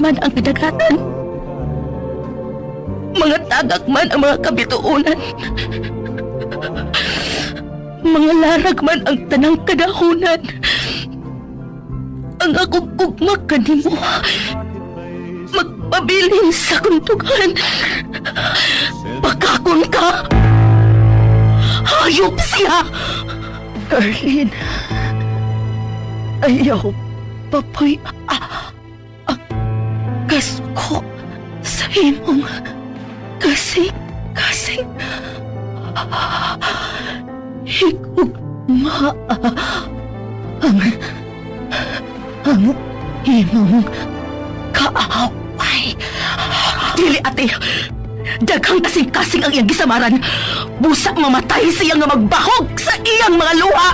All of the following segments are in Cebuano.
man ang kadagatan, mga tagak man ang mga kabituunan, mga larag man ang tanang kadahunan, ang akong gugma kanimo magpabilin sa kuntugan. Pakakon ka! Hayop siya! Carlene, ayaw papoy ang kasuko sa imong kasing-kasing. Higugma ang imong kaaway. Dili, ate. Daghang kasing-kasing ang iyang gisamaran. Busa mamatay siya nga magbahog sa iyang mga luha.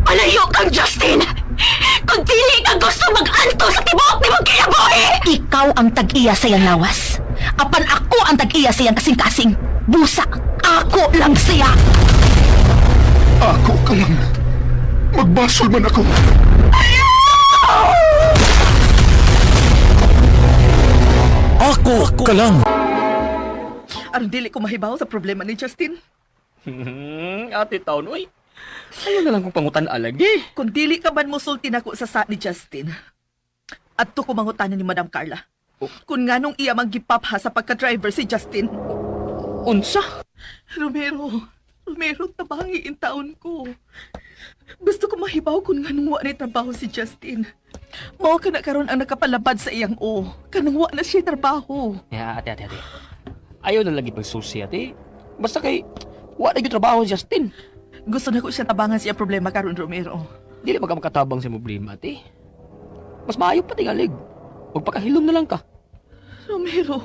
Palayo kang Justin! Kung dili ka gusto mag-anto sa tibuok ni mong kinabuhi! Ikaw ang tag-iya sa iyang lawas. Apan ako ang tag-iya sa iyang kasing-kasing. Busa, ako lang siya. Ako ka lang. Magbasol man ako. Ako ka lang. Aron dili ko mahibaw sa problema ni Justin. Ate taon, uy. Ayaw na lang kong pangutan alagi. Kung dili ka man musulti nako sa sa ni Justin, adto ko mangutana ni Madam Carla. Kung nganong iya manggipapha sa pagka-driver si Justin. Unsa? Romero, Romero, tabangi in taon ko. Gusto ko mahibaw kung nganong wa na trabaho si Justin. Mao ka na karon ang nakapalabad sa iyang o. Kanang wa na siya trabaho. Ya, ate, ate, ate. Ayaw na lagi pagsusi, ate. Basta kay, wa na yung trabaho si Justin. Gusto na ko siya tabangan siya problema karon, Romero. Dili ba ka makatabang sa problema, ate? Mas maayo pa tingalig. Magpakahilom na lang ka. Romero.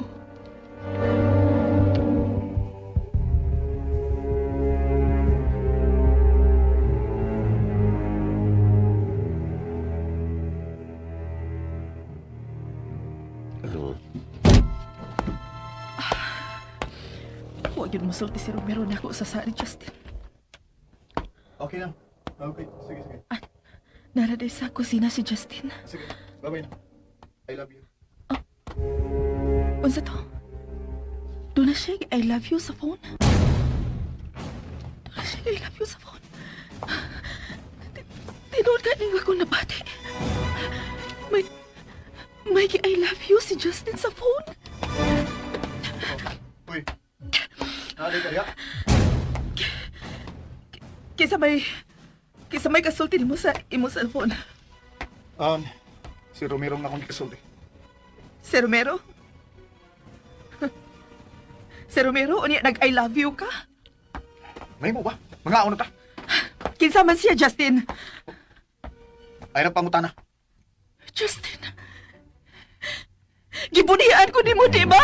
Huwag yun musulti si Romero na ako sa ni Justin. Okay lang. Okay, sige, sige. Naraday sa kusina si Justin. Sige, bye-bye na. I love you. Unsa to? Doon na siya, I love you sa phone. Doon na siya, I love you sa phone. Tinuod ka niyo ako nabati. May I love you si Justin sa phone. Uy. Naalay ka diha? Kaysa may kasulti nimo sa imo cellphone. Si Romero nga akong gikasulti. Si Romero? Si Romero, unya nag I love you ka? May mo ba? Mga na ta. Kinsa man siya, Justin? Ay nang pangutana. Justin. Gibunian ko nimo, di ba?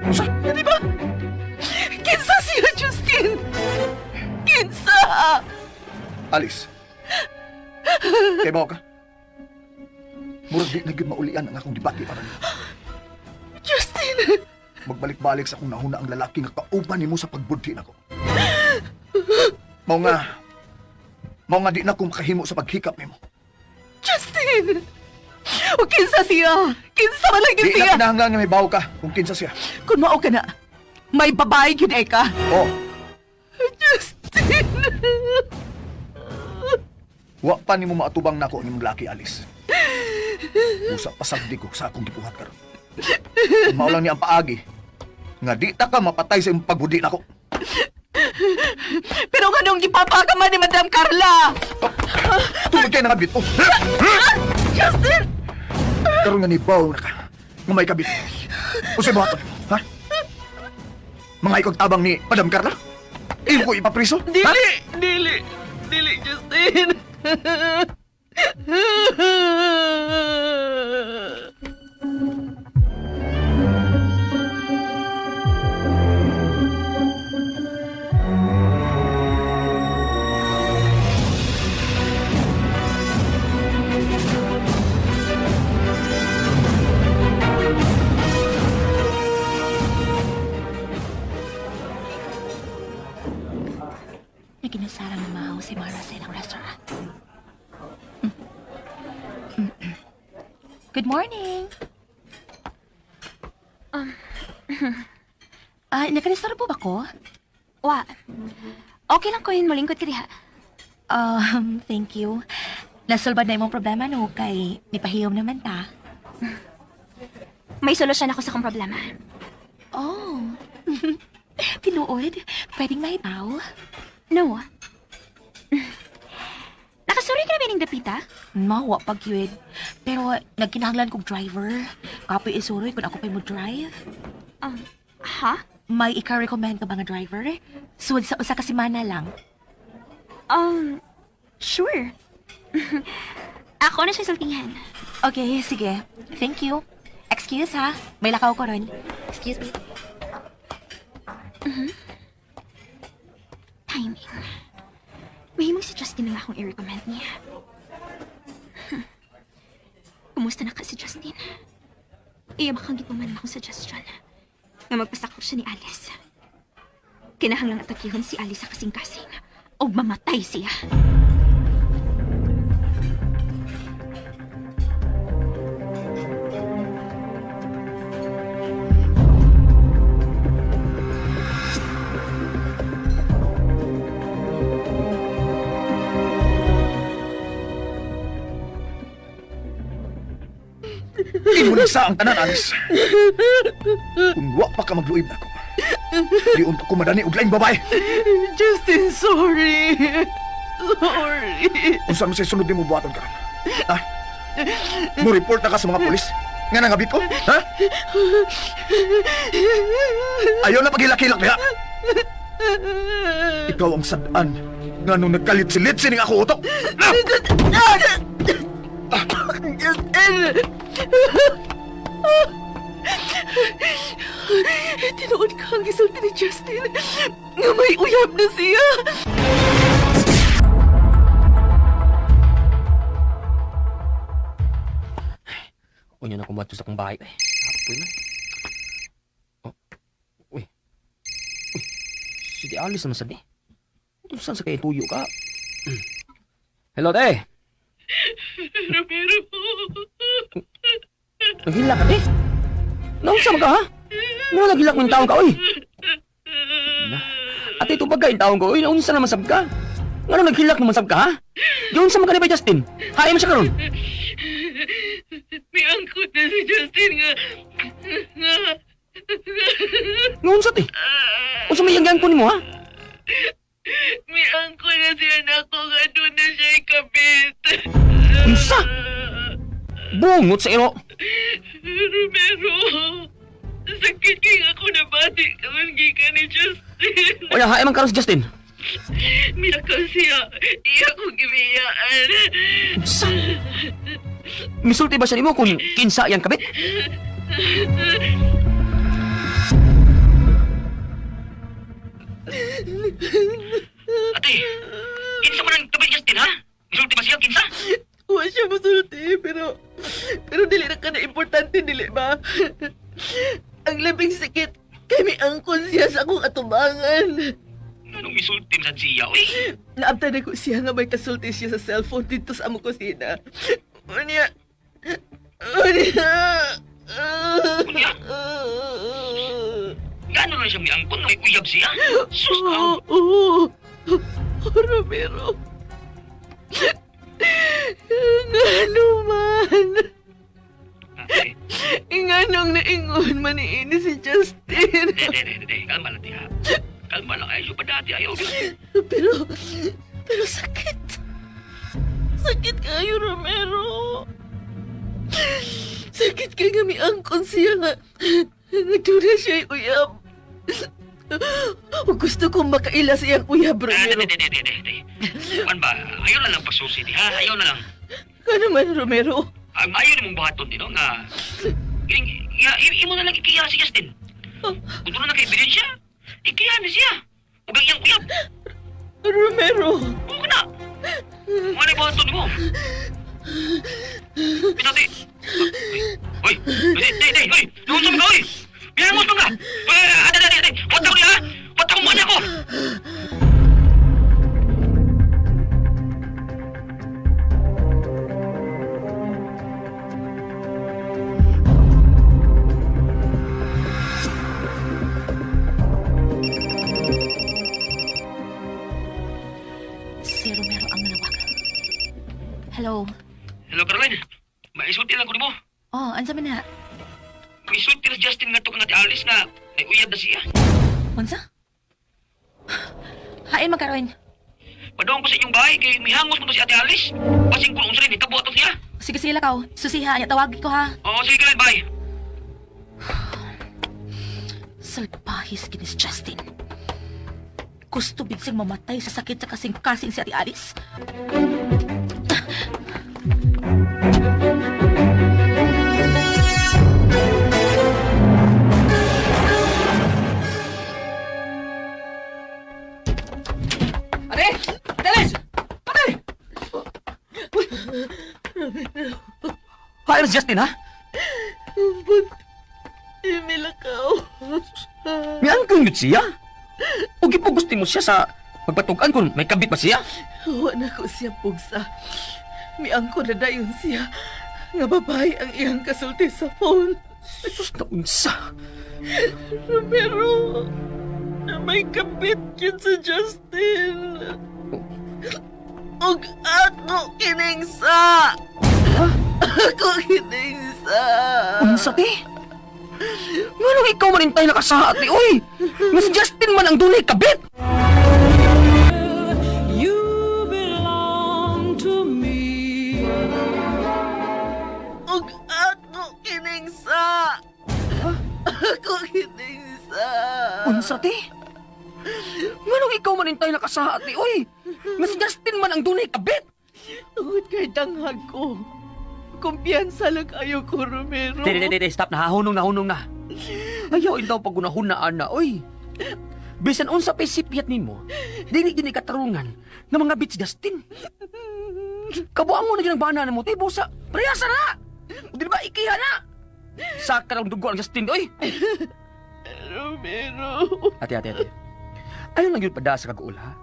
Unsa? Di ba? Kinsa siya, Justin? Kinsa? Alice. Kay ba ka? Murag di na gyud maulian ang akong debate para nimo. Justin! Magbalik-balik sa akong nahuna ang lalaki nga kauban nimo sa pagbudhi nako. Mao nga di na ko makahimo sa paghikap nimo. Justin! O kinsa siya? Kinsa man lagi Di na siya? kinahanglan nga may bawo ka kung kinsa siya. Kung mao ka na, may babae gyud ay ka. Oh, Justin! wa pa nimo maatubang nako ang imong laki, Alice. Usa pasagdi ko sa akong gibuhat karon. Mao lang ni ang paagi nga di ta ka mapatay sa imong pagbudi nako. Pero nganong gipapa ka man ni Madam Carla? Tungod kay nakabit. Oh. Justin! Karon nga ni bawo na ka nga may kabit. Unsay buhaton nimo, ha? Mga ikog tabang ni Madam Carla? Imo ko ipapriso? Ha? Dili! Dili! Dili, Justin! Naginasara ng mahaw si Mara sa ilang restaurant. Good morning. Ah, nakanistorbo ba ko? Wa. Okay lang ko yun, mulingkod ka diha. Thank you. Nasolbad na imong problema no kay nipahiyom naman ta. May solusyon ako sa akong problema. Oh. Tinuod, pwedeng mahibaw? No. Nakasuri ka na ba ning dapita? Mawa pag yun. Pero nagkinahanglan kog driver. Kapoy isuroy kung ako pa'y mo drive. Ha? May ika-recommend ka ba nga driver? Sud sa usa ka semana lang. Sure. Ako na siya sultihan. Okay, sige. Thank you. Excuse ha. May lakaw ko ron. Excuse me. Timing. Mahimong si Justin na lang akong i-recommend niya. Kumusta na ka si Justin? Iya bakang gituman akong suggestion nga magpasakop siya ni Alice. Kinahanglang atakihon si Alice sa kasing-kasing o mamatay siya. Imo sa ang tanan, Alice. Kung wa pa ka magluib nako. Di unta ko madani og laing babae. Justin, sorry. Sorry. Unsa man say sunod nimo buhaton karon? Ha? Mo report na ka sa mga pulis? Nga nangabit ko? Ha? Ayaw na paghilak-hilak diha. Ikaw ang sad-an nga nung nagkalit-silit sining ako utok. Justin! Tinuod ka ang gisulti ni Justin nga may uyab na siya. Unya na kumadto sa akong bahay. Eh, apoy man. Oh. Uy. Uy. Si Di Alice naman sad eh. Saan sa kay tuyo ka? Hello, te. Romero. Naghilak ka, te. Naunsa man ka, ha? Nga naghilak mo yung taong ka, uy. Na. Ate, tubag ka yung taong ko, uy. Naunsa naman sab ka? Nga nung naghilak naman sab ka, ha? Giunsa man ka ni ba, Justin? Hain mo siya karon. May angkot na si Justin nga. Nga. Naunsa, te? Unsa may yang ko nimo, ha? May angkot na siya nako nga doon na siya ikabit. Unsa? Bungot sa iro. Romero. Sakit kay ako nabati karon gikan ni Justin. Wala, hain man karon si Justin. Miyakaw siya. Iya kong gibiyaan. Unsa? Misulti ba siya nimo kung kinsa yang kabit? Ate, kinsa man ang kabit Justin, ha? Misulti ba siya kinsa? Wa siya masulti, pero... Pero dili na ka na importante, dili ba? Ang labing sakit, kami angkon siya sa akong atubangan. Anong misulti man siya, uy? Naabtan na ko siya nga may kasulti siya sa cellphone dito sa among kusina. Unya... Unya... Unya? Gano na siya miangkon may uyab siya? Sus, Oo, oo. Romero. Ngano man. Ate, Nganong naingon man ni si Justin. de, de, de, de, kalma lang, ha. Kalma lang, ayaw pa dati, ayaw. Pero, pero sakit. Sakit kayo, Romero. Sakit kay nga miangkon siya nga. Nagdura siya uyab. O gusto kong makaila sa iyang uyab, Ah, de, Romero. de, de, de, de, de. Kuan ba, ayaw na lang pagsusi, di, ha? Ayaw na lang. Ano man, Romero? Ang ayaw nimong buhaton, di, no? Nga, kining, ya, imo na lang ikiya si Justin. Kung doon na kay ebidensya, ikiya na siya. Ug ang iyang uyab. Romero! Oo na. Mga na buhaton nimo. Bitati. Hoy, hoy, day, day, hoy. Doon sa mga, hoy. Bilang mo ka. Ate, ate, ate. Wata ko niya, ha? Wata ko mo ko. Hello. Hello, Caroline. Maisulti lang ko nimo. Oh, ansa man na? Maisulti na si Justin nga to kang Ate Alice nga ay uyab na siya. Unsa? Hain magkaroon. Padung ko sa inyong bahay kay mihangos mo to si Ate Alice. Pasing kung unsa rin hitabo ato siya. Sige, sige lakaw. Susiha, nya tawag ko ha. Oo, sige Caroline, bye. Salpahis kinis Justin. Gusto bigsing mamatay sa sakit sa kasing-kasing si Ate Alice. Ate! Ate Alice! Ate! Hi, si Justin, ha? Imilakaw. Miangkong yun siya. O gipugusti mo siya sa pagpatugan kung may kabit ba siya? Wa na ko siya pugsa. Miangko na dayon siya. Nga babae ang iyang kasulti sa phone. Sus na unsa. Romero, may kabit yun sa Justin. Og ako kining sa. Ako kining sa. Unsa te? Nganong ikaw man intay nakasaha te, oy? Nga si Justin man ang dunay kabit. Og ako kining sa. Ako kining sa. Unsa te? Nganong ikaw man intay nakasaha te, oy? Nga si Justin man ang dunay kabit. Tungod kay danghag ko. Kumpiyansa lang kayo ko, Romero. Te, te, te, te, stop na, hunong na, hunong na. Ayaw indaw pagunahon na, ana, oy. Bisan unsa pay sipyat nimo, dili gyud ni katarungan nga mga bitch Justin. Kabuang mo na gyud ang bana nimo, te, busa. Priyasa na. Di ba ikiha na? Saka lang dugo ang Justin, oy. Romero. Ate, ate, ate. Ayaw lang yun pada sa kag-uul, ha?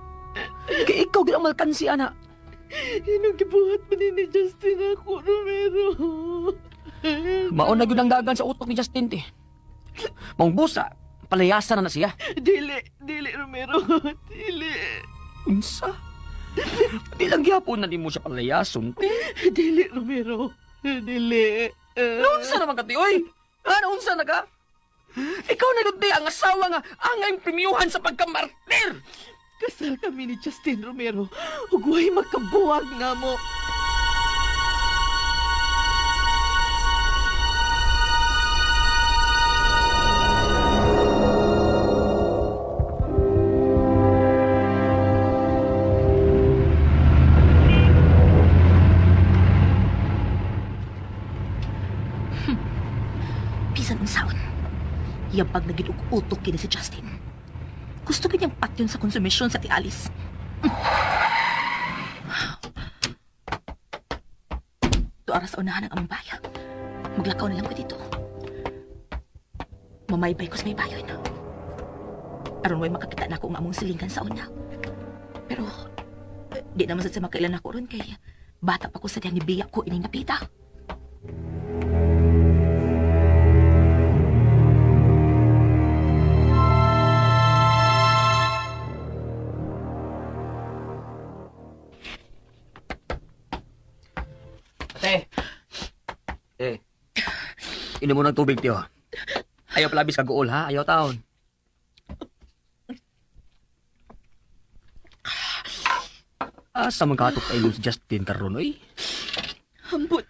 Kay ikaw gyud ang malkansi, ana. Inong gibuhat man ni Justin ako, Romero. Mao na gyud ang dagan sa utok ni Justin, te. Maong busa, palayasan na na siya. Dili, dili, Romero. Dili. Unsa? Di lang gyapon na nimo siya palayason, te. Dili, Romero. Dili. Naunsa naman ka, ti, oy? Ah, naunsa na ka? Ikaw na gud, te, ang asawa nga angay premiuhan sa pagkamartir. Kasal kami ni Justin Romero. Ug way makabuwag na mo. Bisan unsaon. Yabag na gid og utok kini si Justin. Gusto kanyang patyon sa konsumisyon sa Ate Alice. Tuara sa unahan ang among baya. Maglakaw na lang ko dito. Mamaybay ko sa may bayon. Aron way makakita na ako ang among silingan sa una. Pero, di naman sa makailan ako ron kay bata pa ko sa diyang nibiya ko ining napita. Ate! Eh, inom mo ng tubig, tiyo. Ayaw palabis kag-uol, ha? Ayaw taon. Asa man katok tayo si Justin karon oy? Hambot.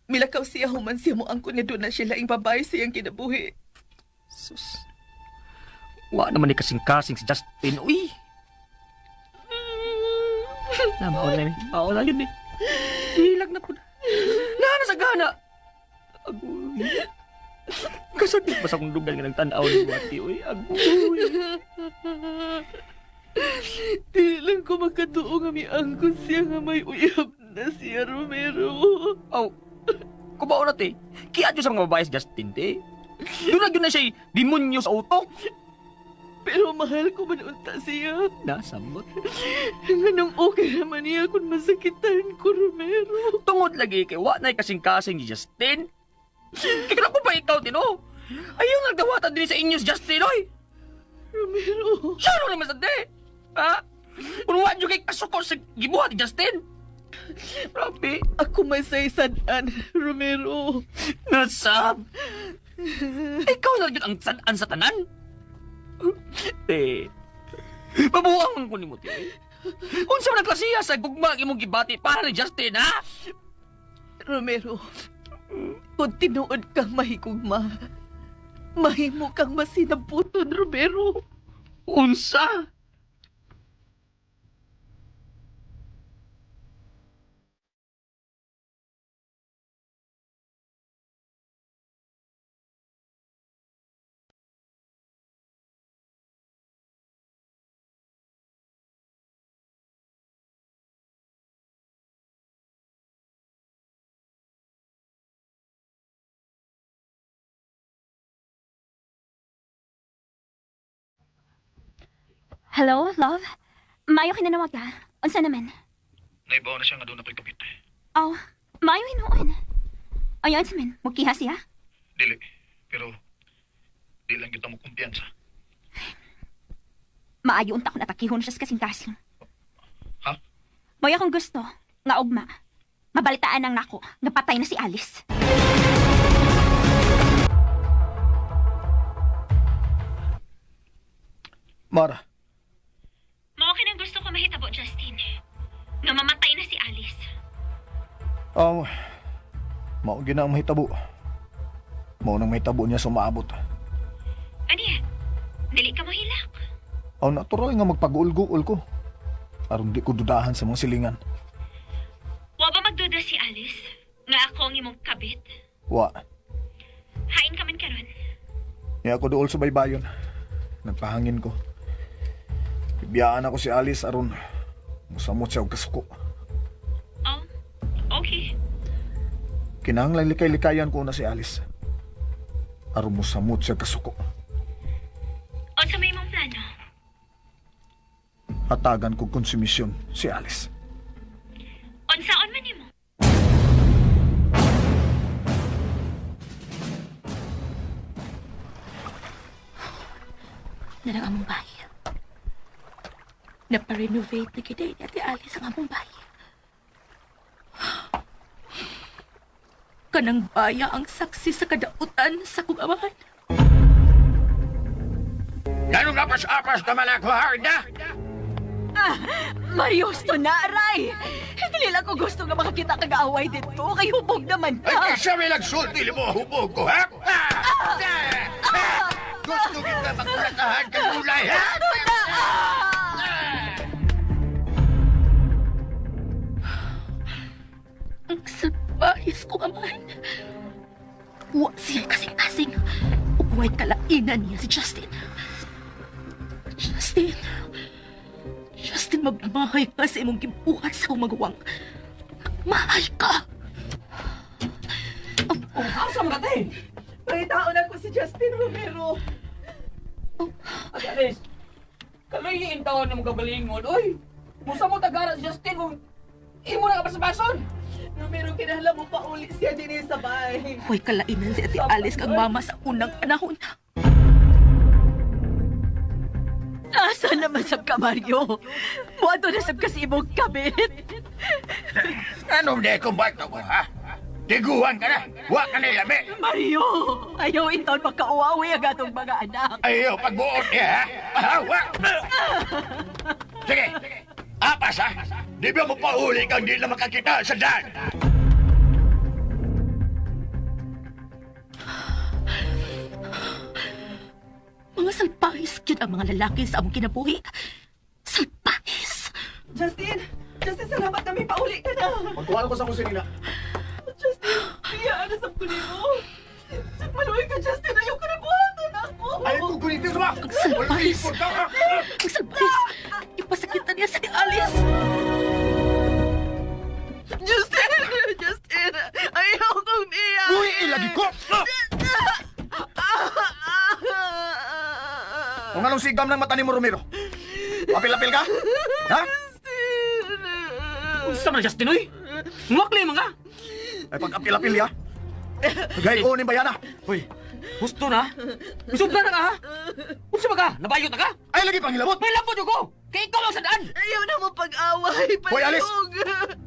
Milakaw siya human siya mo angko niya doon na siya laing babae siyang kinabuhi. Sus. Wa naman ni kasing-kasing si Justin, uy. Na, mauna na, mauna yun eh. Hilag na po na. Naana sa gana. Agoy. Kasakit pa sa akong lugar nga nagtanaw ni Wati, uy. Agoy. Di lang ko makatuo nga may angkon siya nga may uyab na siya, Romero. Aw, kubao na te. Kiat yun sa mga babae si Justin, te. Doon na yun na siya'y demonyo sa utok. Pero mahal ko man unta siya. Nasamot. Nganong okay naman niya kung masakitan ko, Romero. Tungod lagi kay wa na'y kasing-kasing ni Justin. Kaya ko pa ikaw, tino. Ayaw nagdawatan din sa inyo si Justin, oy. Romero. Siya naman sa di. Ha? Kung wa nyo kay kasuko sa gibuhat ni Justin. Rabi. Ako may say sad-an, Romero. Nasab. Ikaw na yun ang sad-an sa tanan. Te. Mabuang man ko nimo, te. Unsa man ang klasiya sa gugma ang imong gibati para ni Justin, ha? Romero, kung tinuod kang mahigugma, mahimo kang masinabuton, Romero. Unsa? Hello, love? Mayo kinanawag ka. Unsa naman? Naibaw na siya nga doon ako'y kapit. Oh, mayo hinuon. Ay, unsa man? Mukiha siya? Dili, pero di lang kita mo kumpiyansa. Maayo unta kung atakihon siya sa kasing-kasing. Ha? Moy akong gusto, nga ugma. Mabalitaan ang nako, nga patay na si Alice. Mara, Mao kinang gusto ko mahitabo, Justin. Nga mamatay na si Alice. mao gina ang mahitabo. Mao nang mahitabo niya sa maabot. Ani, dili ka mohilak. Aw, natural nga magpag-uul-guul ko. Aron di ko dudahan sa mga silingan. Wa ba magduda si Alice? Nga ako ang imong kabit? Wa, Hain ka man karon. niya ako duol sa baybayon. Nagpahangin ko. Ibiyaan ako si Alice aron musamot siya og kasuko. Oh, okay. Kinahanglan likay-likayan ko na si Alice. Aron musamot siya kasuko. Unsa may imong plano? Hatagan ko konsumisyon si Alice. Unsaon man nimo? Narang among bahay. Naparenovate na kita ni Ate Alice ang among bahay. Kanang baya ang saksi sa kadautan sa kong amahan. Ganong apas-apas naman ako, Harda? Mario, to na, aray! Hindi lang ko gusto nga makakita kag away dito. Kay hubog naman Ay, kaysa may nagsulti mo, hubog ko, ha? Ah! Ah! Ah! Gusto kita magpratahan ka gulay, ha? Ang salbahis ko, amahan. Wa siya kasing-kasing. Ugway kalainan niya si Justin. Justin! Justin, magmahay ka sa imong gibuhat sa akong maguwang. Magmahay ka! Asa man ka, te? Pangitaon ako si Justin Romero. Ate Alice, kaloy yung taon na mong kagalingon, oy! Musa mo tagara si Justin kung imo na ka pasabason! Romero, kinahanglan mo pauli siya din sa bahay. Huwag kalainan si Ate Alice kang mama sa unang panahon. Asa naman sab ka, Mario? Muadto na sab ka sa imong kabit. Anong di kong bato ko, ha? Tiguan ka na! Wa ka na lami! Mario, ayaw intaon makauawi ang atong mga anak. Ayaw, pagbuot niya, ha? Ahawa! Sige, apas, ha? Di ba mo pauli kang di na makakita sa daan? Mga salpahis yun ang mga lalaki sa among kinabuhi. Salpahis! Justin! Justin, salamat na may pauli ka na. Pagkuhan ko sa kusinina. Justin, biyaan na sa mo. Maluwi ka, Justin. Ayaw ko na buhaton ako. Ay, kukulitin sa Ang salpahis! Ang salpahis! Ipasakitan niya sa ni Alice! Justin! Justin! Ayaw kong biya! Uy, ilagi ko! Kung anong sigam ng mata ni mo, Romero? Apil-apil ka? Ha? Unsa man Justin, oy? Muwakli man ka! Ay pag-apil-apil ya. Gay ko ni bayana. Hoy, gusto na? Isubra na ka, ha? Unsa ba ka? Nabayot na ka? Ay lagi pang hilabot. May lambot ko! Kay ikaw lang sa daan! Ayaw na mo pag-away. Hoy, Alice! Palihog.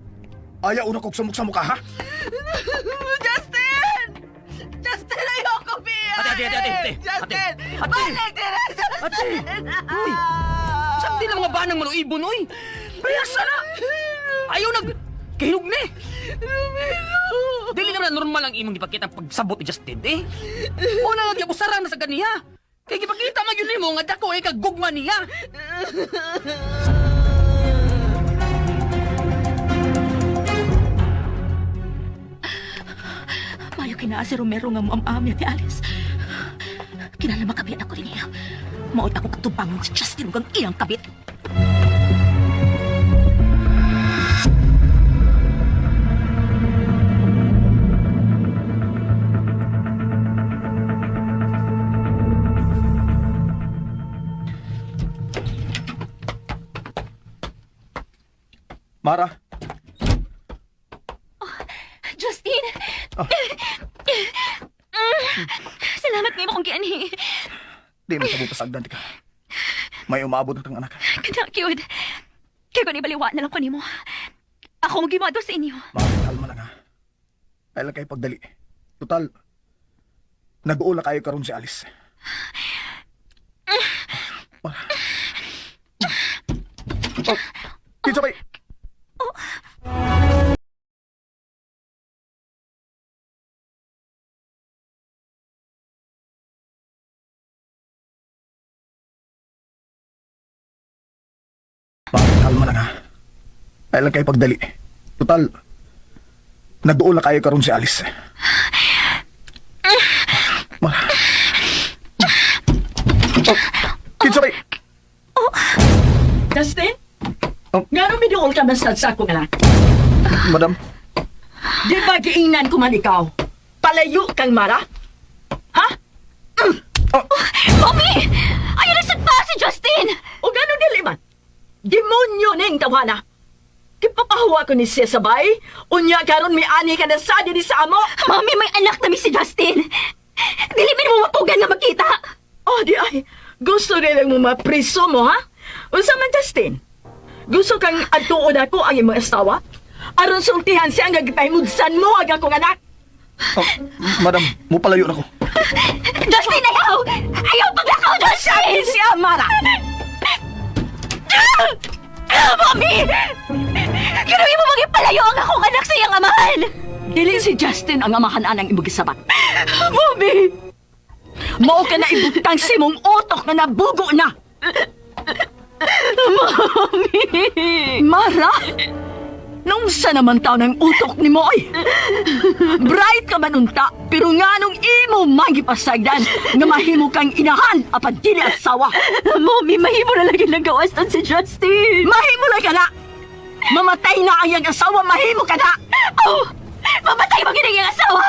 Ayaw na kog samok-samok ka, ha? Justin! Justin, ayoko, Pia! Ate, ate, ate, ate, ate. Justin! Ate. Balik dire, Justin! Uy! Sakti lang mga banang manuibon, uy! Relax na! Ayaw nag... Kahinog na eh! Dili naman na normal ang imong gipakita ang pagsabot ni Justin, eh. Una nga giabusaran na sa ganiya. Kay gipakita man yun nimo nga dako eh kagugma niya. Mayo kinaa si Romero nga muam-am niya ti Alice. Kinala makabiyan ako rin niya. Maot ako katubangon si Justin ug ang iyang kabit. Mara, Justin! Salamat ngayon akong gianhi. di mo sa pasagdan ka. May umaabot na kang anak. Kana, cute. Kaya kung ibaliwa na lang ko nimo. Ako mo gimado sa inyo. Mara, kalma lang ha. Kailan kayo pagdali. Total, nag-uula kayo karon si Alice. Mara. Oh, kinsa bay? Mara, kalma lang ha. Kailan kayo pagdali. Total, nag-uula kayo karon si Alice. Mara. Oh, kinsa bay? Justin? Oh. Nga nung miduol ka man sa akong anak? Madam, Di ba giingnan ko man ikaw? Palayo kang Mara? Ha? Mommy! Ayaw na pa si Justin! O gano'n dili man? Demonyo ning tawana! Kipapahuwa ko ni siya sabay, unya karon may ani ka na sa dinhi sa amo! Mami, may anak na mi si Justin! Dili man mo mapugan nga magkita! Oh, di ay, gusto nilang mo mapriso mo, ha? Unsa man, Justin? Gusto kang adtuon ako ang imong asawa? Aron sultihan siya ang gagipahimudsan mo ang akong anak! oh, madam, mupalayo na ko. Justin, ayaw! Ayaw paglakaw, Justin! Siya, Mara! Mami! Ginawi mo bang ipalayo ang akong anak sa iyang amahan? Dili si Justin ang amahan anang imong gisabat. Mami! Mao ka na ibutang si mong utok na nabugo na! Mami! Mara! Nung sa naman taon ang utok ni mo, oy? Bright ka man unta, pero nga nung imo mangipasagdan nga mahimo kang inahan apan dili asawa. Mami, mahimo na lagi lang gawas si Justin! Mahimo na ka na! Mamatay na ang iyang asawa, mahimo ka na! Oh! Mamatay mo gid ang iyang asawa!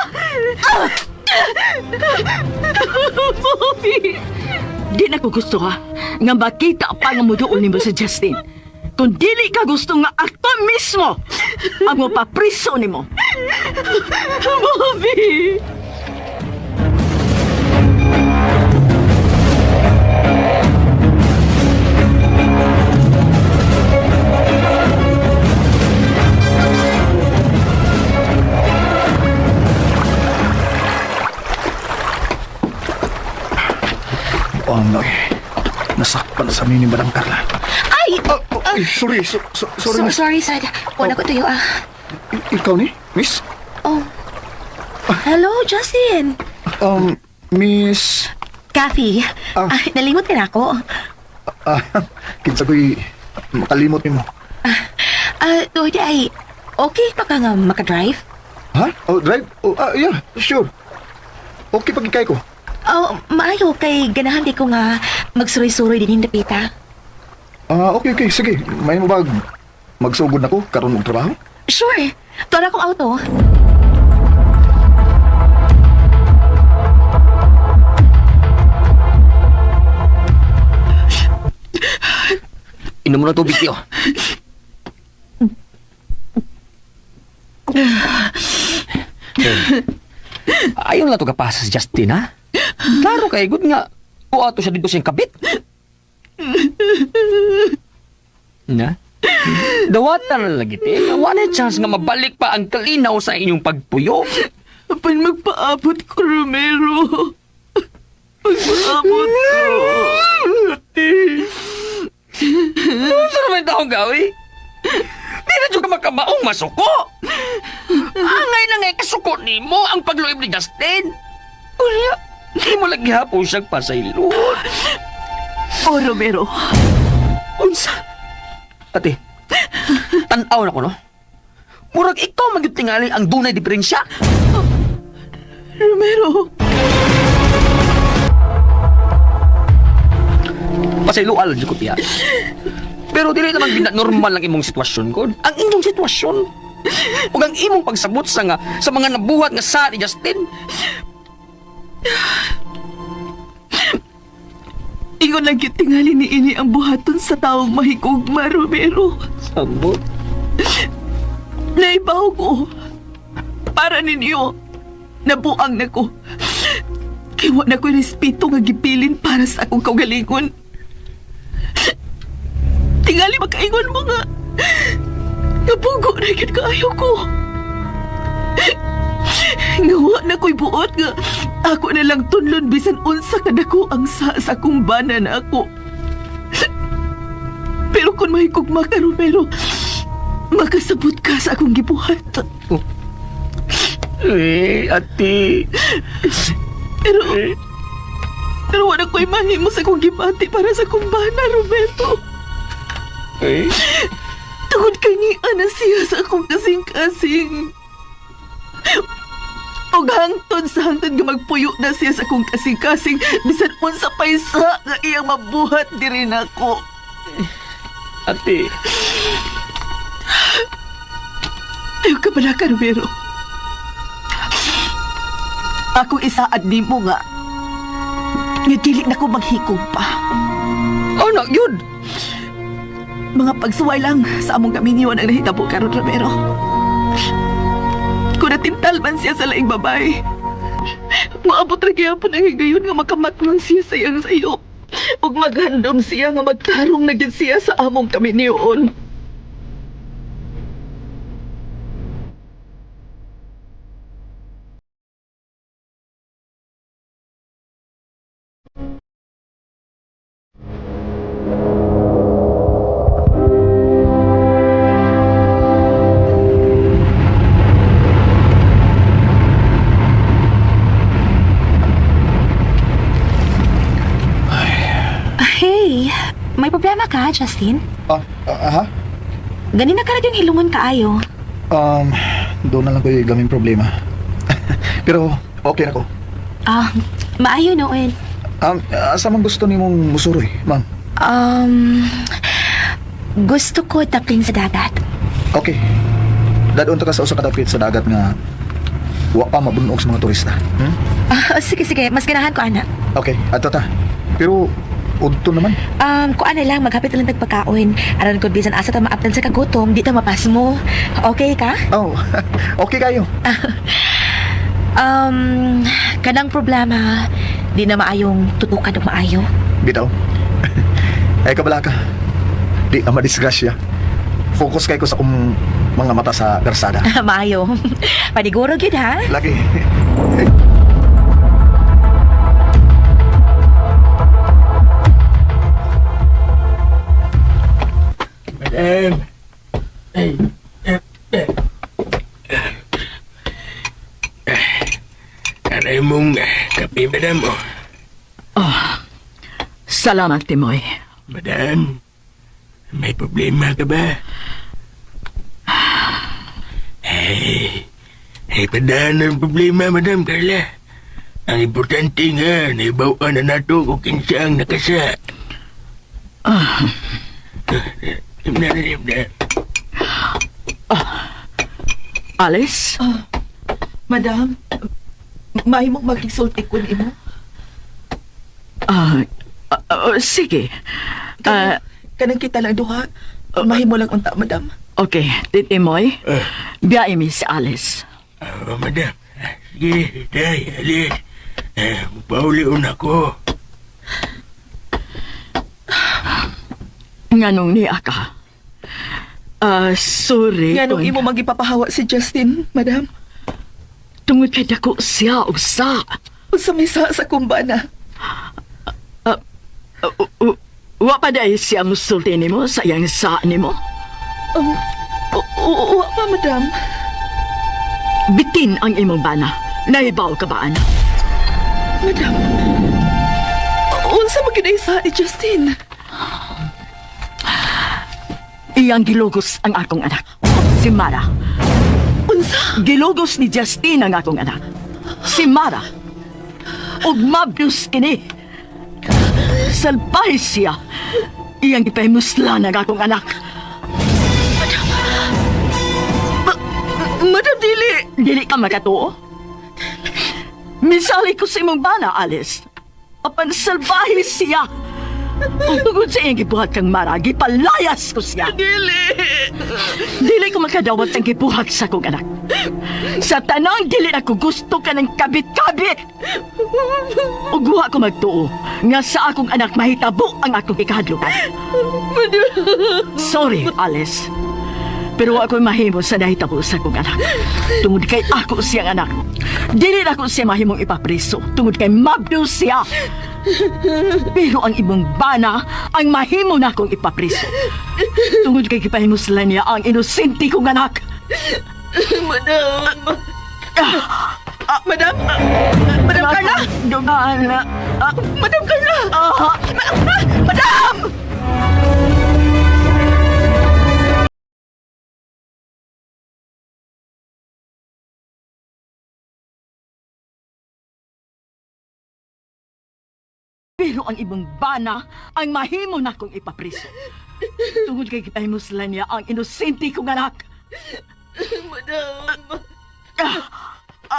Mami! Di na ko gusto ha, nga makita pa nga muduol nimo sa Justin. Kung dili ka gusto nga ako mismo ang mapapriso nimo. Mami! Oh, no. eh. Nasakpan sa ni Madam Carla. Ay! Oh, oh, ay, sorry, so, so, sorry, So, miss. sorry, sad. Wala ko tuyo ah. Ikaw ni, miss? Oh. Hello, Justin. Miss... Kathy. Ah. Ah, nalimot ka na ako. Ah, kinsa ko'y makalimot nimo. Ah, tuod ay, okay pa ka nga makadrive? Ha? Oh, drive? Oh, ah, yeah, sure. Okay pag ikay ko. Oh, maayo kay ganahan di ko nga magsuroy-suroy din dapita. Ah, okay, okay, sige. May mo bag magsugod na ko karon og trabaho? Sure. Tuwan akong auto. Inom mo na tubig, tiyo. Eh, Ayaw na to kapasa si Justin, ha? Klaro kay good nga. Kuha to siya dito siyang kabit. Na? Dawatan na lagi, te. Wala chance nga mabalik pa ang kalinaw sa inyong pagpuyo. Apan magpaabot ko, Romero. Magpaabot ko. Ate. Ano naman taong gawi? Di na dyan ka makamaong masuko. Angay na ngay kasuko ni mo ang pagluib ni Justin. Unya, di mo lagi hapon siyang pasaylon. Oh, Romero. Unsa? Ate, tanaw na ko, no? Murag ikaw magyud tingali ang dunay diferensya. Romero. Pasayloan lang jud ko tiya. Pero dili naman gina normal ang imong sitwasyon ko. Ang inyong sitwasyon. Ug ang imong pagsabot sa nga sa mga nabuhat nga sa ni Justin. Ingon lang gyud tingali ni ini ang buhaton sa taong mahigugma, Romero. Sabot. Naibaw ko. Para ninyo. Nabuang na ko. Kaya wa na ko'y respeto nga gibilin para sa akong kaugalingon. Tingali makaingon mo nga. Nabugo na gyud kaayo ko. Nga wa na ko'y buot nga ako na lang tunlon bisan unsa kadako ang sa akong bana na ako. Pero kung mahigugma ka, Romero, makasabot ka sa akong gibuhat. Eh, ate. Pero, pero wala ko'y mahimo sa akong gibati para sa akong bana, Roberto. Eh? Tungod kay ni Ana siya sa akong kasing-kasing. Og hangtod sa hangtod nga magpuyo na siya sa akong kasing-kasing, bisan unsa pa'y sa nga iyang mabuhat diri nako. Ate. Ayaw ka pala, Carmelo. Akong isaad nimo nga. Nga dili na ko maghikog pa. Ano, yun? Mga pagsuway lang sa among kaminyoan ang nahitabo karon, Romero. Kung natintal man siya sa laing babae, maabot ra gyapon ang higayon nga makamatngan siya sa iyang sayo. Ug maghandom siya nga magtarong na gyud siya sa among kaminyoon. Hey, may problema ka, Justin? Ah, ah, ha? Ganina ka yung hilungon kaayo. Doon na lang ko yung gaming problema. Pero, okay na ko. Ah, maayo noon. Asa man gusto nimong musuroy, ma'am? Gusto ko tapling sa dagat. Okay. Dadon ta ka sa usa ka dapit sa dagat nga wa pa mabunog sa mga turista. Ah, sige, sige. Mas ganahan ko, ana. Okay, ato ta. Pero udto naman. Kuan na lang, maghapit na lang tagpagkaon. Aron ko bisan asa ta maapdan sa kagutom, di ta mapasmo. Okay ka? Oh, okay kayo. Kanang problema, di na maayong tutukan og maayo. Bitaw. Ay kabala ka. Di na madisgrasya. Focus kay ko sa akong mga mata sa karsada. Maayo. Paniguro gyud ha. Lagi. Madam. Ay. Eh, eh. Aray mong kape, madam. Oh. Salamat, Timoy. Madam, may problema ka ba? Ay, ay padaan ang problema, Madam Carla. Ang importante nga, naibawaan na nato kung kinsa ang nakasa. Ah. Na, na, na. Alice? Madam, mahimong magigsulti ko nimo. Ah, sige. Ah, Kanang kita lang duha. Mahimo lang unta, madam. okay, Timoy. Eh. Biyahe mi si Alice. Oh, madam. Sige, tay, alis. Eh, paulion ako. Nganong niya ka? Ah, sorry. Nganong imo magipapahawa si Justin, madam? Tungod kay dako siya og sa. Unsa may sa sa kumbana? Wa pa dahil siya musulti nimo sa iyang sa nimo. Wa pa, madam. Bitin ang imong bana. Nahibaw ka ba, ana? Madam. Unsa man gyud ay sa ni Justin? Iyang gilugos ang akong anak. Si Mara. Unsa? Gilugos ni Justin ang akong anak. Si Mara. Ug mabdus kini. Salbahe siya. Iyang gipahimuslan ang akong anak. Madam, dili. Dili ka makatuo? Misali ko sa imong bana, Alice. Apan salbahe siya. Ug tungod sa iyang gibuhat kang Mara, gipalayas ko siya. Dili. Dili ko makadawat ang gibuhat sa akong anak. Sa tanang dili na ko gusto ka ng kabit-kabit. Ug wa ko magtuo nga sa akong anak mahitabo ang akong ikahadlukan. Sorry, Alice. Pero wa ko'y mahimo sa nahitabo sa akong anak. Tungod kay ako siyang anak. Dili na ako siya mahimong ipapriso. Tungod kay mabdo siya. Pero ang imong bana ang mahimo na akong ipapriso. Tungod kay gipahimuslan niya ang inosente kong anak. Madam. Madam. Madam Carla. Dumaan. Madam Carla. Madam! Pero ang ibang bana ang mahimo na akong ipapriso. Tungod kay gipahimuslan niya ang inosente kong anak. Madam.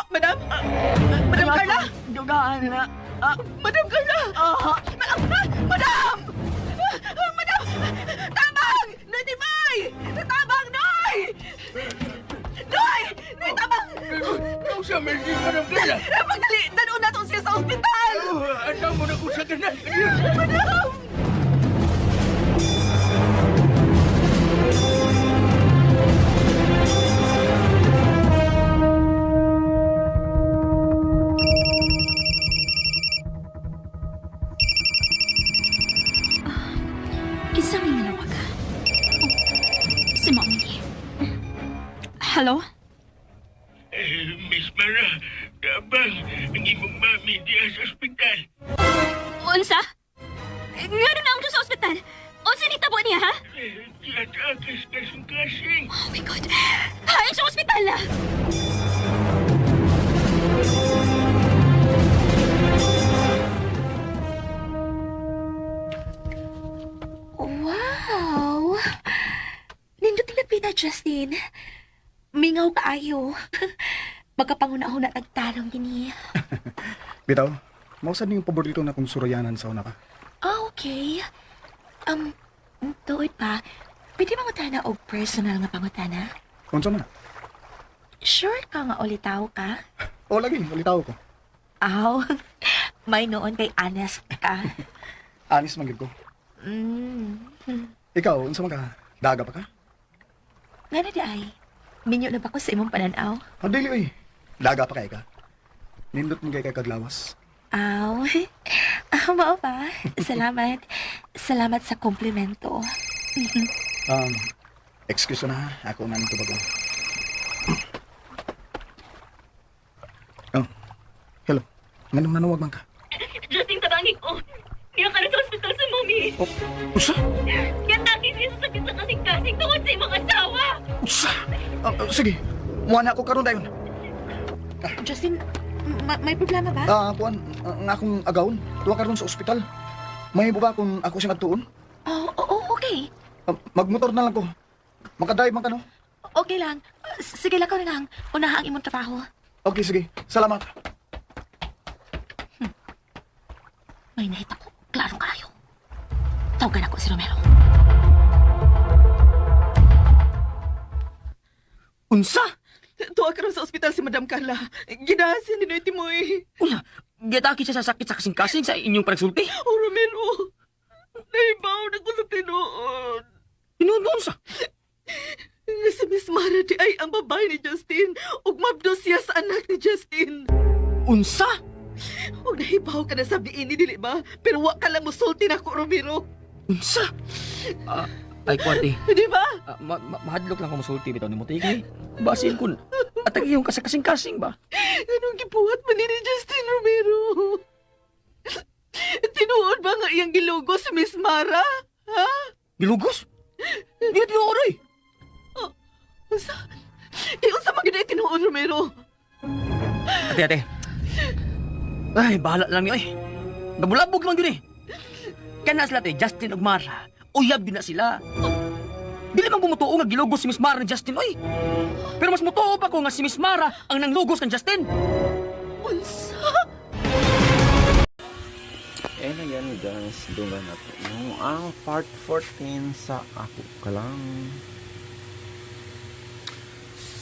Madam. Madam Carla. Dugaan. Madam Carla. Madam! Madam! Tabang! Notify! Tabang, Noy! Noy! Noy, tabang! Unsa man si Madam Carla? Pagdali! Danoon na to siya sa ospital! Anda mo na ko sa ganan. Madam! Kinsa may nanawag? Oh, si Mommy. Hello? Eh, Miss Mara, tabang ang imong mami diya sa ospital. Unsa? Ngano na ang sa ospital? Unsa ni tabo niya, ha? Eh, Giatake sa kasing-kasing. Oh my God! Hain sa ospital na! Wow! Nindot lapit na, Justin. Mingaw kaayo. Magkapanguna-una tagtarong gini. Bitaw, mausan niyong paborito na kung surayanan sa una ka. Ah, okay. Um, tuod pa, pwede mangutana og personal nga pangutana? Unsa man? Sure ka nga ulitaw ka? O lagi, ulitaw ko. Aw, may noon kay honest ka. Anis man gid ko. Ikaw, unsa man ka? Daga pa ka? Nga na di ay, minyo na ba ko sa imong pananaw? Ah, dili oy. Daga pa kay ka. Nindot man kay ka kaglawas. Aw, ah, mao ba? Salamat. Salamat sa komplimento. Excuse na ha. Ako na nito bago. Oh, hello. Nganong nanawag man ka? Justin, tabangin ko! Niya ka na sa ospital sa Mommy! Oh, usa? Yatake siya sa sakit sa kasing-kasing tungod sa imong asawa! Usa? Ah, ah, sige, muha na ako karon dayon. Justin, may problema ba? Ah, kuan, ang akong agawon. Tuwa karon sa ospital. May ba kung ako siya nagtuon? Oh, oo, okay. Ah, magmotor na lang ko. Makadrive man ka, no? Okay lang. Sige lang na lang. Unaha ang imong trabaho. Okay, sige. Salamat. May nahita ko. Klaro kayo. Tawagan ako si Romero. Unsa? Tuwa karon sa ospital si Madam Carla. Gidahan siya ni Noy Timoy. Unya, giatake siya sa sakit sa kasing-kasing sa inyong panagsulti. Oh, Romero. Nahibaw na ko sa tinuod. Tinuod unsa? babae ni Justin ug mabdos siya sa anak ni Justin. Unsa? Ug nahibaw ka na sa biini, dili ba? Pero wa ka lang musulti nako, Romero. Unsa? Ay, kuwate. Di ba? Mahadlok lang ko musulti bitaw ni mo tigay. Basin kun atag iyong kasing-kasing ba? Anong gibuhat man ni Justin, Romero? Tinuod ba nga iyang gilugo si Miss Mara? Ha? Gilugos? Di tinuod oy. Unsa? Kay unsa man gyud ay tinuod, Romero? Ate, ate. Ay, bahala lang niyo eh. Nabulabog man gyud eh. Kana sila te, Justin ug Mara. Uyab gyud na sila. Dili man gumutuo nga gilugos si Miss Mara ni Justin oy. Pero mas mutuo pa ko nga si Miss Mara ang nanglugos kang Justin. Unsa? And ayan guys, dungan na to. No, ang part 14 sa Ako Ka Lang.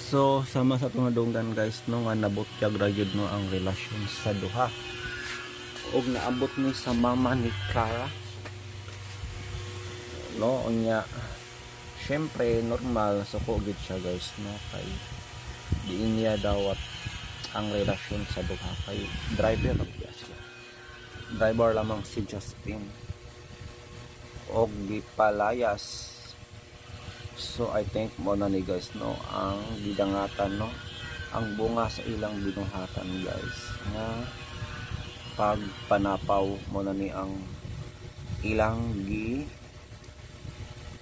So, sama sa itong nadunggan guys, no, nga nabutyag ra gyud no ang relasyon sa duha. Og naabot ni sa mama ni Clara. No, unya syempre normal suko gyud siya guys, no, kay diin niya dawat ang relasyon sa duha kay driver ra gyud siya. Driver lamang si Justin og gipalayas. So I think mo na ni guys no ang gidangatan no ang bunga sa ilang binuhatan guys nga pagpanapaw mo na ni ang ilang gi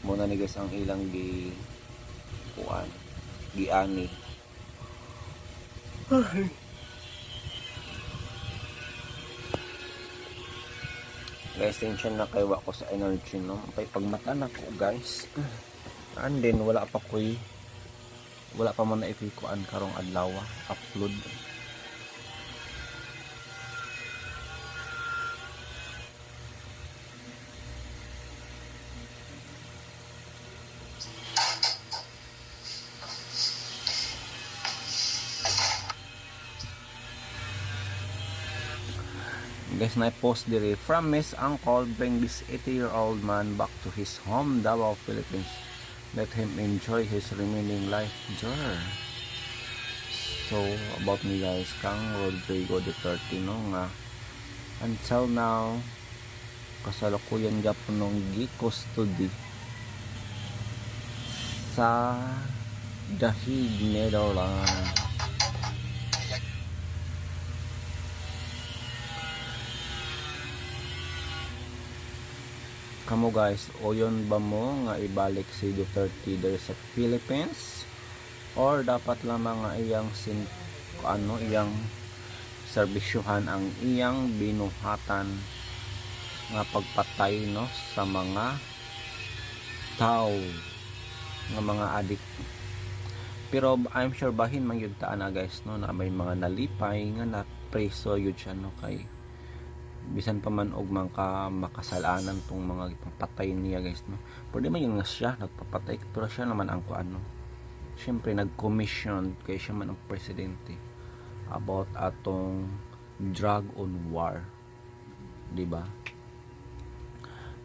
mo na ni guys ang ilang gi kuan giani. Guys, tension na kay wa ko sa energy no. Kay pagmata na ko guys. And then wala pa koy wala pa man na ipikuan karong adlaw upload. Guys, na post dire from Miss Uncle, bring this 80-year-old man back to his home, Davao, Philippines. Let him enjoy his remaining life there. So, about me guys, kang Rodrigo Duterte no nga until now kasalukuyan gapon nung gi-custody sa The Hague, Netherlands. Kamo guys, oyon ba mo nga ibalik si Duterte diri sa Philippines or dapat lamang nga iyang sin ano iyang serbisyuhan ang iyang binuhatan nga pagpatay no sa mga tao nga mga adik? Pero I'm sure bahin man gyud ta na guys no na may mga nalipay nga na preso yun siya no kay bisan pa man og man ka makasalanan tong mga ipapatay niya guys no. Pwede man yun nga siya nagpapatay pero siya naman ang kuan no, syempre nag-commission kay siya man ang presidente about atong drug on war, di ba?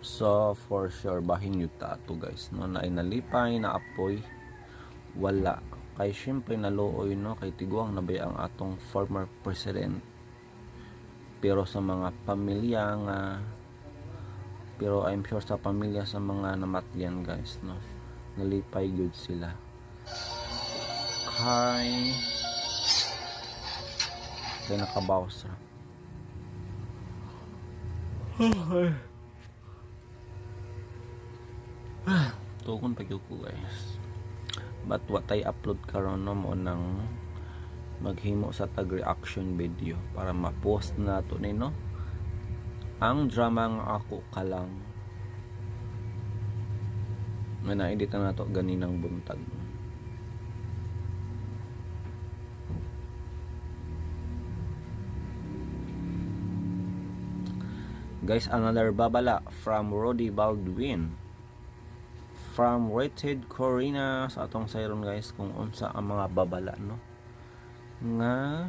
So for sure bahin yun ta ato guys no na nalipay na apoy wala kay syempre naluoy no kay tiguang nabay ang atong former president. Pero sa mga pamilya nga pero I'm sure sa pamilya sa mga namatyan guys no nalipay gyud sila kay kay nakabawas ra. Tugon pa gyud ko guys, but wa tay upload karon no, mo nang maghimo sa tag reaction video para ma-post na to ni no ang drama nga Ako Ka Lang nga na-edit na nato ganinang buntag. Guys, another babala from Rody Baldwin from Rated Corina sa atong sayron guys kung unsa ang mga babala no nga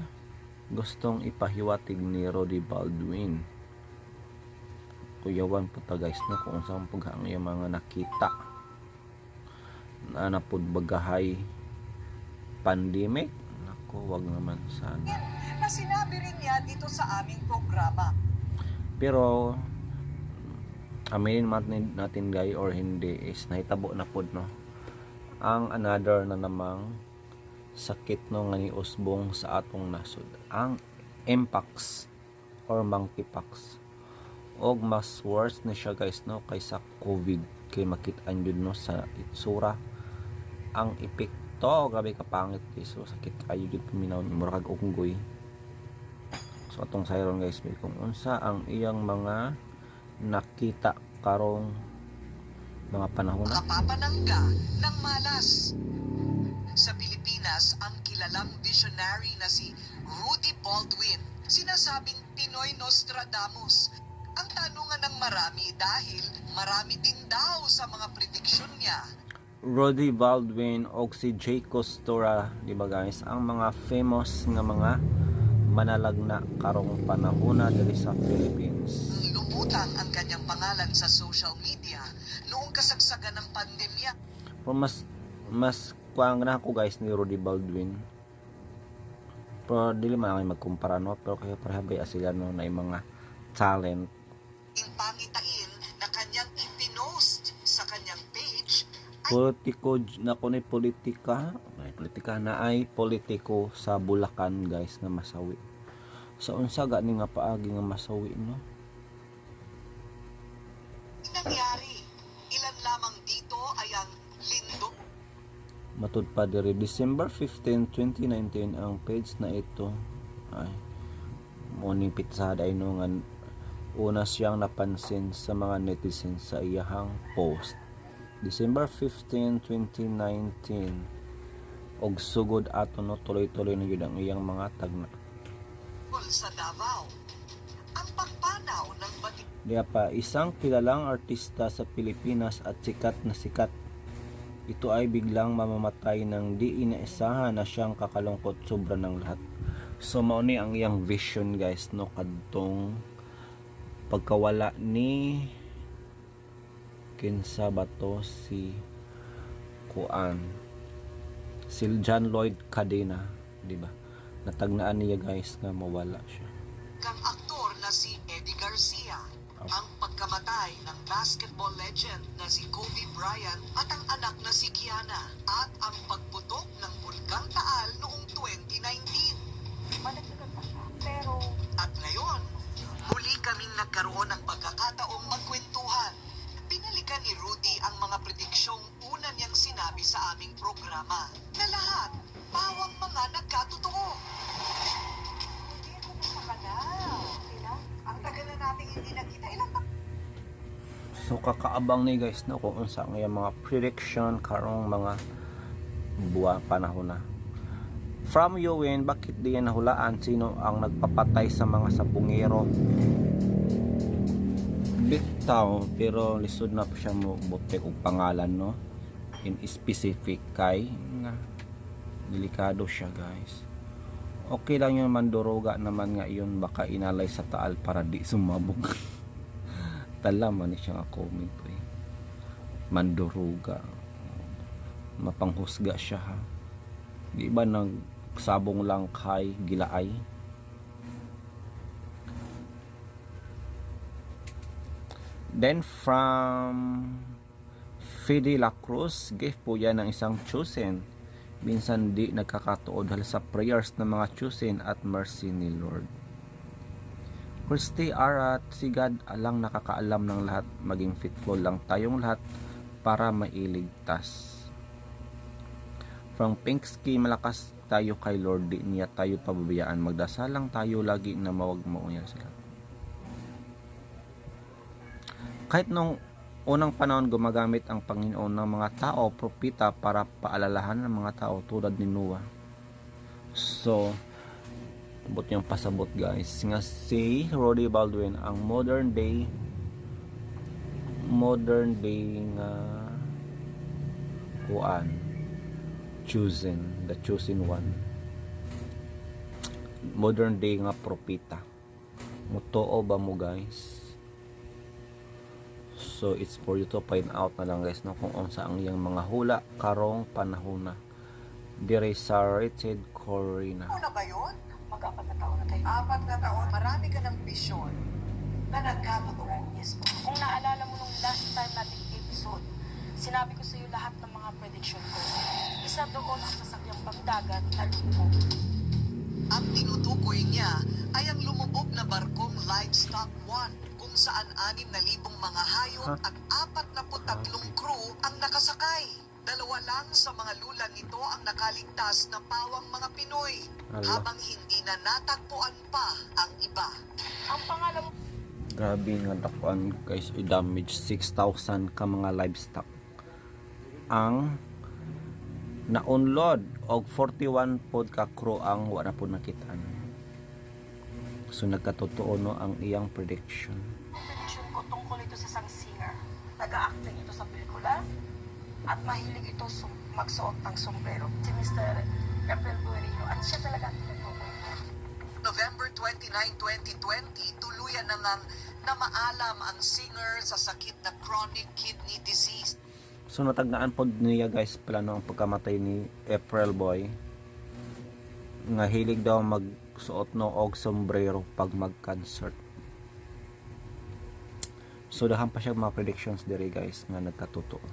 gustong ipahiwatig ni Rody Baldwin. Kuyawan po ta guys no kung unsa ang pag ang iyang mga nakita na napud bagahay. Pandemic? Nako, wag naman sana. Na sinabi rin niya dito sa aming programa. Pero aminin man natin guys or hindi is nahitabo na pod, no, ang another na namang sakit, no, nga niusbong sa atong nasod, ang Mpox or monkeypox, og mas worse na siya, guys, no, kaysa COVID kay makit-an yun, no, sa itsura ang epekto. Grabe ka pangit, guys. So sakit kayo jud paminaw, mura kag unggoy. So atong sayron, guys, may kung unsa ang iyang mga nakita karong mga panahon na. Kapapanangga ng malas. Sa Pilipinas, ang kilalang visionary na si Rudy Baldwin, sinasabing Pinoy Nostradamus. Ang tanungan ng marami dahil marami din daw sa mga prediksyon niya Rudy Baldwin og si Jay Costura, di ba, guys, ang mga famous nga mga manalagna karong panahona diri sa Philippines. Lumutang ang kanyang pangalan sa social media noong kasagsagan ng pandemya. Pero mas mas kuang na ako, guys, ni Rudy Baldwin. Pero dili man ako magkumpara, no, pero kaya pareha ba sila, no, na yung mga talent. Pangitain na kanyang ipinost sa kanyang page. Politiko na ko ni politika, ay politika na ay politiko sa Bulacan, guys, nga masawi. Sa unsa gani nga paagi nga masawi, no? Nangyari. Ilan lamang dito ay ang lindol Matud pa diri, December 15, 2019, ang page na ito ay mo ning pitsada ay no nga una siyang napansin sa mga netizens sa iyahang post December 15, 2019, og sugod ato, no, tuloy-tuloy na gyud ang iyang mga tagna. sa Davao. Ang pagpanaw ng batik Diya pa, isang kilalang artista sa Pilipinas at sikat na sikat. Ito ay biglang mamamatay ng di inaasahan na siyang kakalungkot sobra ng lahat. So mao ni ang iyang vision, guys, no, kadtong pagkawala ni kinsa ba to, si kuan, si John Lloyd Cadena, di ba? Natagnaan niya, guys, nga mawala siya. Kang aktor na si Eddie Garcia, ang pagkamatay ng basketball legend na si Kobe Bryant at ang anak na si Kiana, at ang pagputok ng Bulkang Taal noong 2019. Madagdagan pa siya. Pero At ngayon, muli kaming nagkaroon ng pagkakataong magkwentuhan. Binalikan ni Rudy ang mga prediksyong una niyang sinabi sa aming programa na lahat, pawang mga nagkatotoo. Rudy, kumusta ka na? Okay na. Ang tagal na nating hindi nagkita. Ilang So kakaabang ni, guys, no, kung unsa ang iyang mga prediction karong mga buwan panahon na. From Yowin, bakit di yan nahulaan sino ang nagpapatay sa mga sabungero? Bitaw, pero lisod na po siya mo butek og pangalan, no, in specific kay na delikado siya, guys. Okay lang yung manduruga naman nga yun, baka inalay sa Taal para di sumabog. Tala man ni siya nga comment eh. Manduruga. Mapanghusga siya ha. Di ba nagsabong lang kay gilaay? Then from Fede La Cruz, gift po yan ng isang chosen. Minsan di nagkakatuo dahil sa prayers ng mga chosen at mercy ni Lord. Christy Arat, si God lang nakakaalam ng lahat. Maging faithful lang tayong lahat para mailigtas. From Pinksky, malakas tayo kay Lord, di niya tayo pababayaan. Magdasal lang tayo lagi na mawag maunya sila. Kahit nung unang panahon, gumagamit ang Panginoon ng mga tao, propeta, para paalalahan ng mga tao tulad ni Noah. So, abot yung pasabot, guys, nga si Rudy Baldwin ang modern day nga kuan, chosen, the chosen one, modern day nga propeta. Motoo ba mo, guys? So it's for you to find out na lang, guys, no, kung unsa ang iyang mga hula karong panahon na. Dire sa Rated Corina. Ano na ba yun? Mag-4 na taon na tayo. 4 na taon. Marami ka ng bisyon na nagkatotoo. Yes po. Kung naalala mo nung last time nating episode, sinabi ko sa iyo lahat ng mga prediction ko. Isa doon ang sasakyang pangdagat na lumubog. Ang tinutukoy niya ay ang lumubog na barkong Livestock 1 kung saan 6,000 mga hayop at 43 crew ang nakasakay. Dalawa lang sa mga lulan nito ang nakaligtas na pawang mga Pinoy Ala. habang hindi na natagpuan pa ang iba. Ang pangalan Grabe nga dakuan guys, i-damage 6,000 ka mga livestock. Ang naunlod og 41 pod ka crew ang wa na pod nakitaan. So nagkatotoo no ang iyang prediction. Prediction ko tungkol ito sa isang singer. Nag-acting ito sa pelikula at mahilig ito magsuot ng sombrero. Si Mr. Rafael Buerino at siya talaga ang tinutukoy ko. November 29, 2020, tuluyan na ngang namaalam ang singer sa sakit na chronic kidney disease. So natagnaan pod niya guys pala no ang pagkamatay ni April Boy nga hilig daw magsuot no og sombrero pag mag-concert. So daghan pa siya mga predictions diri guys nga nagkatotoo.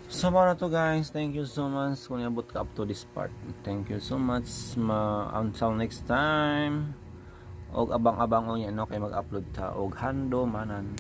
So mao na to guys, thank you so much kung niabot ka up to this part. Thank you so much. Until next time. Og abang-abang unya no kay mag-upload ta og hando manan.